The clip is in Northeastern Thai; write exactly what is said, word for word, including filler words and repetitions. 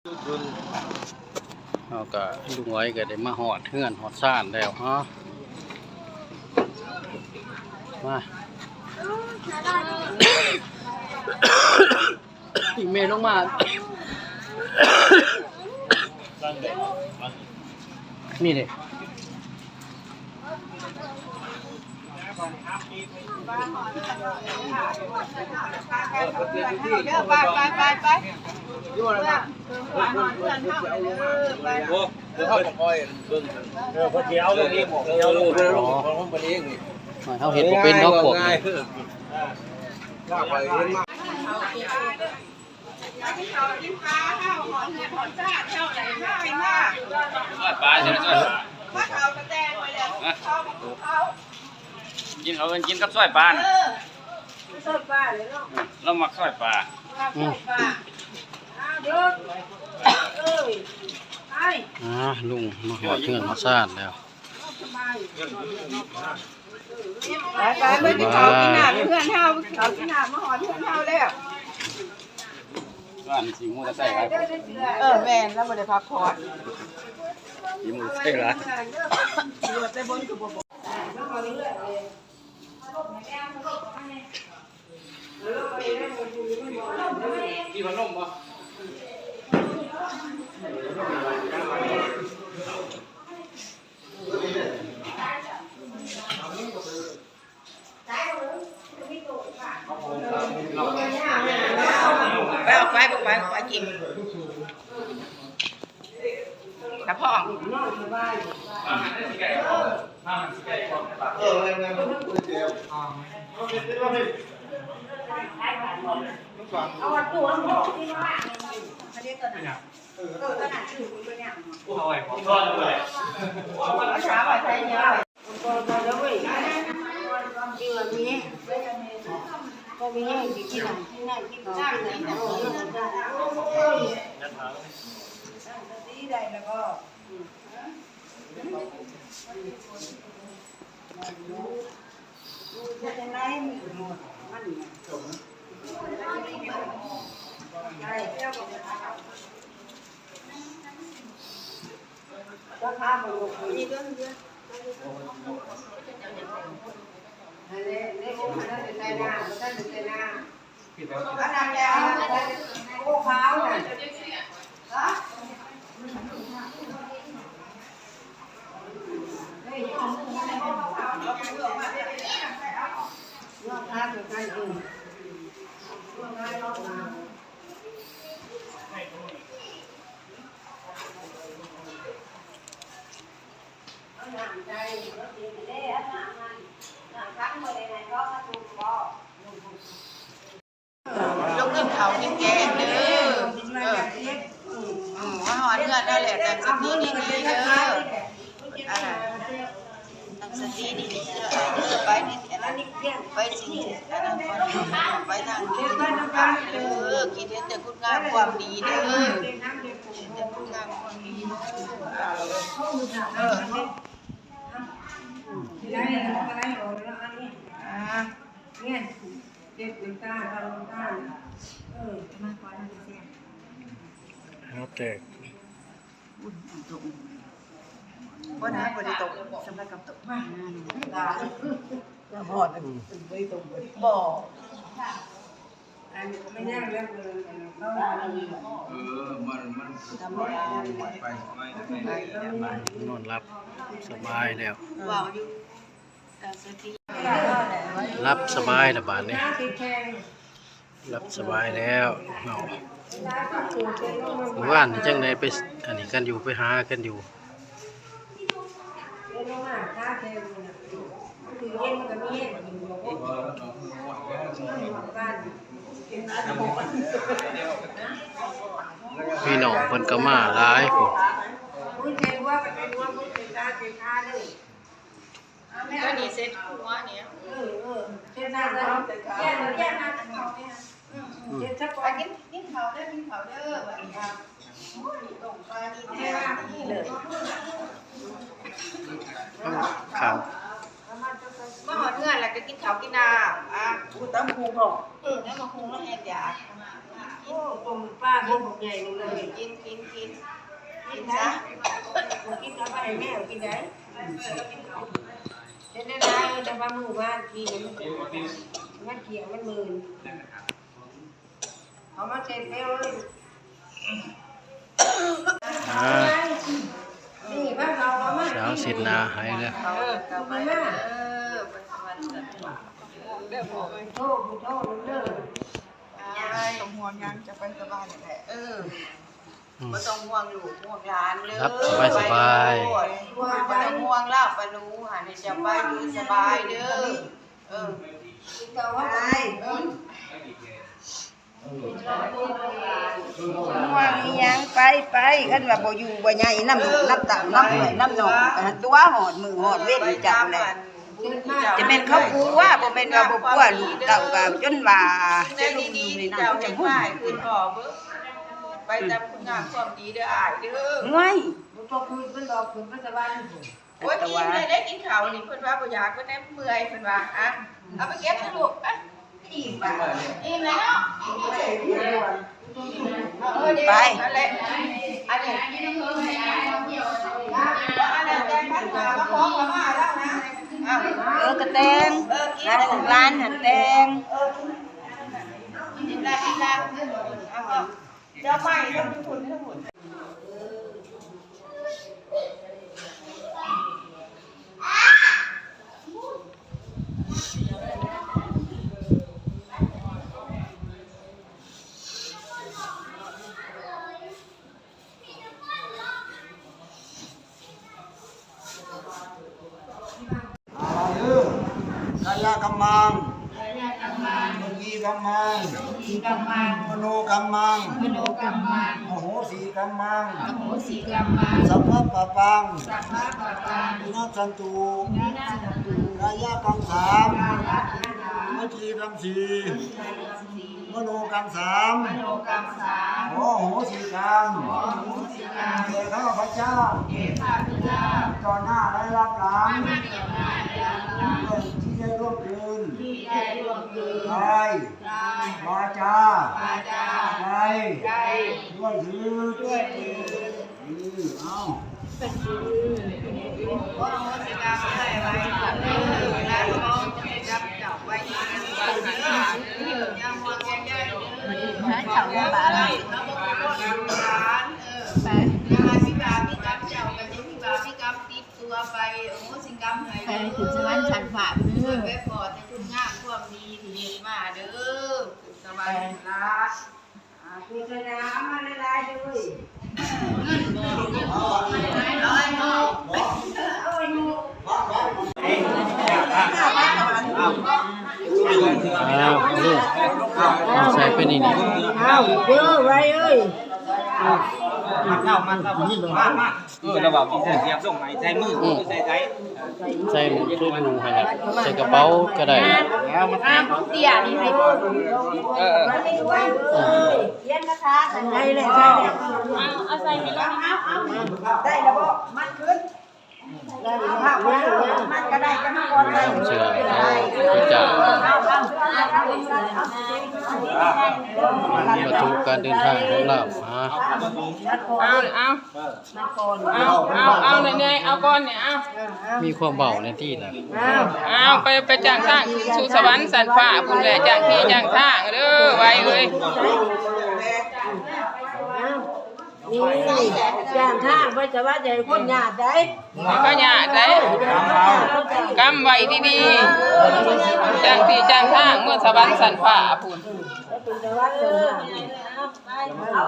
เฮากะ ลุงอ้อยกะได้มาฮอดเฮือนฮอดซานแล้ว ฮะ มา อีแม่ลงมา นี่เด้ ไปไปไปไป โอ้ เดี๋ยวเขาจะคอยเบิ่งกัน เออ เพิ่นสิเอาลงเอง เออ เอาลง เพิ่นเอาลง อ๋อ ของเพิ่นเองนี่ เฮาเฮ็ดบ่เป็นดอกพวกนี้ ง่ายๆ เออ ลากไปเห็นมา ปลาใช่ไหม กินเขาวกัน กินกับซอยปลาน่ะ ซอยปลาเลยเนาะ เรามักซอยปลา อืม อ่า ลุงมาฮอดเฮือนฮอดซานแล้ว ไปไป เพิ่นสิเข้ากินน้ำเฮือนเฮา เข้ากินน้ำมาฮอดเฮือนเฮาแล้ว บ้านสิมูจะใส่ครับ เออ แม่น แล้วบ่ได้พักผ่อน สิมูใส่ละ มีพัดลมบ่ ไป ออกไป ออกไป ออกไปกิน กระเพาะ เอาตัวหมอที่ว่าเขาเรียกตัวไหน เออ ขนาดชื่อมันก็ยากเนาะ เอาไว้ เอาไว้ใช้ยา ลูกกินข้าวกินแกงเด้อ เออ อืม มาฮอดเฮือนแล้วแหละ ตั้งสติดีๆเด้อ อันนั้น ตั้งสติดีๆเด้อ เออ ไปนี่ อันนั้น ไปสิ อันนั้นก่อน ไปทางนี้ เออ คิดเห็นแต่คุณงามความดีเด้อ คิดเห็นแต่คุณงามความดีเด้อ เออ อ่า เนี่ย เด็ดน้ำตาล เอาน้ำตาล เออ มาก่อนนะเสีย แล้วแต่ อุ้ย ตก บ่ได้ บ่ได้ตก สำหรับกับตก มา อืม บ่ได้ตก บ่ อันนี้ไม่ยากแล้ว เออ มัน มัน ธรรมดา ไป ไป ไป นอนหลับสบายแล้ว เว้าอยู่ หลับสบายแล้วบาดนี้ หลับสบายแล้วเนาะ มื้อวานนี่จั่งใด๋ ไปอันนี้กันอยู่ ไปหากันอยู่ พี่น้องเพิ่นก็มาหลายพุ้น ตัวนี้เสร็จหัวเนี่ย เออ เออ เสร็จหัว แยก แยก อืม อืม เสร็จซะก่อน กิน กินข้าวเด้อ กินข้าวเด้อ บัดนี้ โอ้ย ต้มปลานี่แท้ นี่เลย ข้าว มาหอดเฮือนแล้วก็กินข้าวกินน้ำอ่ะ อู้ตำบักหุ่งเนาะ อืม แล้วมาหุงแล้วแห้งอยาก โอ้ ต้มปลาเบิ่งบักใหญ่เลย กิน กิน กิน กินซะ กินกับไปให้แม่กินได้ เฮ็ดได้หลาย แต่ว่ามื้อวานกินมันเป็น มันเกี่ยวมันมืน เอามาเช็ดเร็วเลย อ่า นี่บ้านเราเอามา สาวสิทธิ์นาหายเลย เออ เอามา เออ โทษ โทษ เด้อ อ่า ต้องห่วงยัง จะไปสบายแหละ เออ อืม บ่ต้องห่วงลูกห่วงหลานเด้อ ครับ สบายสบาย ไปโลด บ่ต้องห่วงลาบปะหนู หาให้เจ้าไปอยู่สบายเด้อ เออ ไป เออ ห่วงอีหยัง ไป ไป คันว่าบ่อยู่บ่ใหญ่นำลูกนำเต้านำเอื้อยนำน้อง ก็ตัวฮอดมื้อฮอดเว็นจักแหละ จะแม่นเขากลัว บ่แม่นว่าบ่กลัว ลูกเต้าก็จนว่า สิ่งใดดีๆที่เจ้าเฮ็ดมาให้เพิ่นบอกเบิ่ง ไปตามคุณงามความดีเด้ออ้ายเด้อ ห่วย บ่ต้องคืนเพิ่นดอก คืนเพิ่นสบาย โอ้ย อิ่มเลยได้กินข้าวนี่ เพิ่นว่าบ่อยาก เพิ่นได้เมื่อย เพิ่นว่า อ่ะ เอาไปเก็บซะลูก อ่ะ อิ่มปะ อิ่มแล้วเนาะ เออ เดี๋ยว ไป นั่นแหละ อันนี้ อันนั้นแตงพันหามาขอขมาแล้วนะ อ่ะ เออ กะแตง เออ กิน ร้านของร้านหันแตง เออ กิน กินละ กินละ เอา เจ้าไปเจ้าไปคุณเจ้าไปคุณ กายกัมมัง วจีกัมมัง มโนกัมมัง อโหสิกัมมัง สัพพะปะปัง วินัสสันตุ กายกัมสาม วจีกัมสี่ มโนกรรมสาม มโนกรรมสาม ขออโหสิกรรม ขออโหสิกรรม แก่ข้าพเจ้า แก่ข้าพเจ้า ต่อหน้าและรับหลัง ต่อหน้าและรับหลัง ด้วยที่ได้ร่วงเกิน ที่ได้ร่วงเกิน กาย กาย วาจา วาจา ใจ ใจ ด้วยเถิด ด้วยเถิด อืม เอา ไป ไปขึ้นสวรรค์ชั้นฟ้าเด้อ ไปพอแต่คุณงามความดีที่เฮ็ดมาเด้อ สวรรค์ละ อ่า โฆษณามาหลายๆเด้อ อ้าว ลูก เอาใส่ไปนี่นี่ อ้าว เด้อ ไว้เอ้ย มาเข้า มาเข้า มา มา เออ ระหว่างที่เสียบส่งให้ใส่มือ อืม ใส่ใส่ ใส่หมวกใส่หนูหั่นแหละ ใส่กระเป๋าก็ได้ แล้วมัน อ้าว เตี้ยนี่ให้ เออ เออ เขียนคาถา ใส่เลย ใส่เลย เอา เอาใส่ให้แล้ว เอา เอา เอา ได้แล้วบ่ มันขึ้น ได้แล้ว เอา เอา มันก็ได้ จะมาก่อน เสื้อ เอา เสื้อ เอา เอา เอา เอา วัตถุการเดินทางของเรา อ่า เอา เอา เอา เอา เอา เอา เนี่ย เอาก่อนเนี่ย เอา มีความเบาในที่นะ เอา เอา ไป ไปจ้างทางสู่สวรรค์ชั้นฟ้าพุ้นแหละ จ้างที่จ้างทางเด้อ ไว้เอ้ย นี่ จ้างทางไปสวรรค์ อย่าให้คนยากได้ ให้เขายากได้ กำไว้ดีๆ จ้างที่จ้างทางเมืองสวรรค์ชั้นฟ้าพุ้น เป็นสวรรค์ชั้นฟ้า